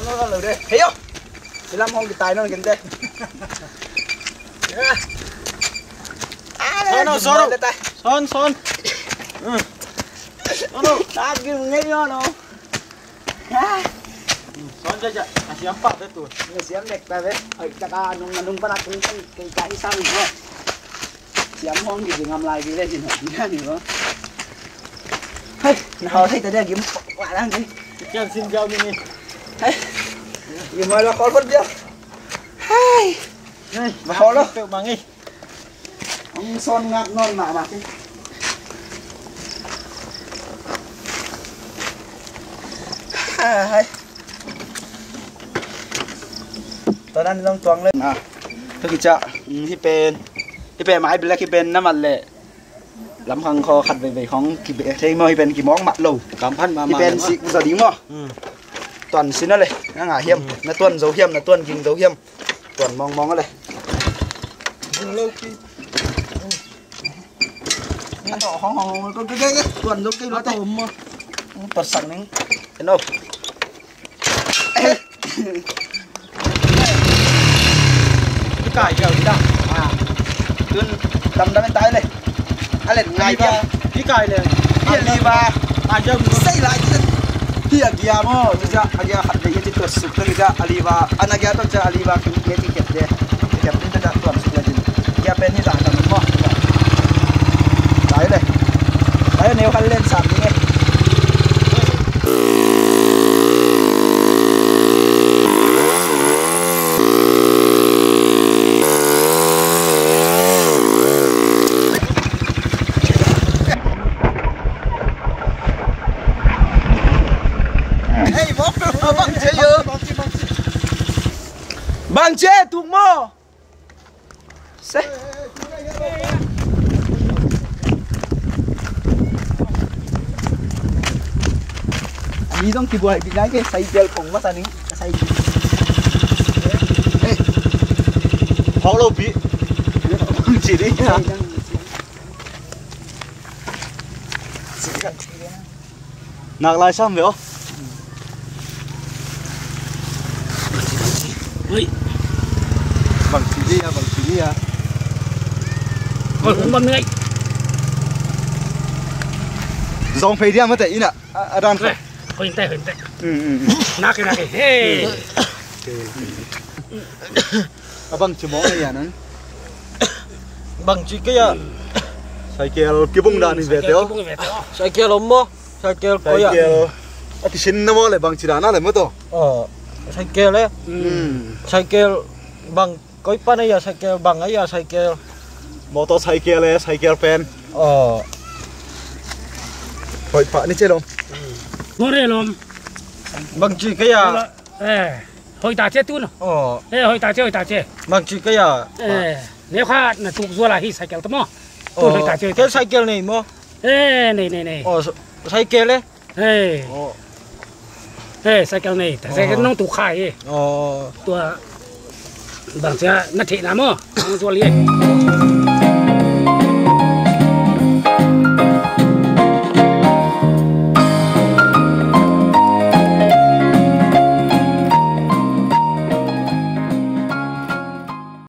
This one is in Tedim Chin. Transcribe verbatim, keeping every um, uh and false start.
Hei yo. Silam hong kitai non kinte. Son, son. Son, son. Tat gil ngei yo no. Son ja ja. Asiam pa te tu. Asiam nek ta ve. Ai ta ka nung nung pa na kung kung kung ka isang no. Siam hong ki ngam lai ki le sin hong ki ni bo. Hai, na hau thei ta dia gim wa lang ki. Kian sin jao ni ni. Hai. Gim wa la khol phot dia. Hai. Hai. Ma hau lo. Pe mangi. Hong son ngak non ma ma ki. Hai. Tua dan zong tuang le. Na. Tua kica. Hi pen. Hi pen mai bilak hi pen na mat le. Lamkhang khaw khat veivei khong kibe thei maw, hi pen kimawk mat lo. Kamphan mahmah hi pen le maw. Sik zaw ding maw. Hmm. Tuan sin a le, na ngah hiam, hmm, na tuan zo hiam, na tuan ging zo hiam. Tuan mawngmawng a le. Ging lo ki. A tawh hong hong hong, ko, ko, ko, ko, tuan zo kei lo te. A tawh maw. Tuan sak ning. Eno. Hi kai keu hi da. Ah. Tun damdam in tai le. A let ngai keu. Hi kai le. Hi a liva. Kai keu. Sei lai. Hi a gia maw. Hi a gia khat le hi ci tuat suk le hi a liva. Ana gia tuat ca a liva ki le ki kep de. Kep ni ca tuat suk le hi. Gia pen hi da dam maw. Lai le. Lai neu khat len sam ni. Hey, bang cia yo. Bang cia tuk maw. Se. Ani dong kibuai bi nai ke sai bel kong masa ni. Sai. Hei. Hong lo bi. Nak lai sam ve aw. Ui. Bang ci dia, bang ci dia. Oi, kong bam ngai. Zong phei dia mate ina. A, a dan kha. Hoi te, hoi te. Mm, mm, mm. Nak e, nak e. Hey. A bang ci mawng a ia nang. Bang ci kei a. Cycle kibung dan in ve teo. Cycle om maw? Cycle koi a. Cycle. A kisin na maw le bang ci dan a le maw to. Oh, cycle le. Mm. Cycle bang koi pan a ia cycle bang a ia cycle. Motorcycle le cycle pen. Oh. Hoi pa ni che lom. Mo re lom. Bang ci kei a. Eh. Hoi ta che tu no. Oh. Eh, hoi ta che, hoi ta che. Bang ci kei a. Eh, ne kha na tuk zua la hi cycle to mo. Tu hoi ta che. Kei cycle nei mo. Eh, nei, nei, nei. Oh, cycle le. Eh. Oh. Eh, cycle nei. Ta cycle nong tu kha hi. Oh. Tua bang cia na thei na mo. Nong zua li.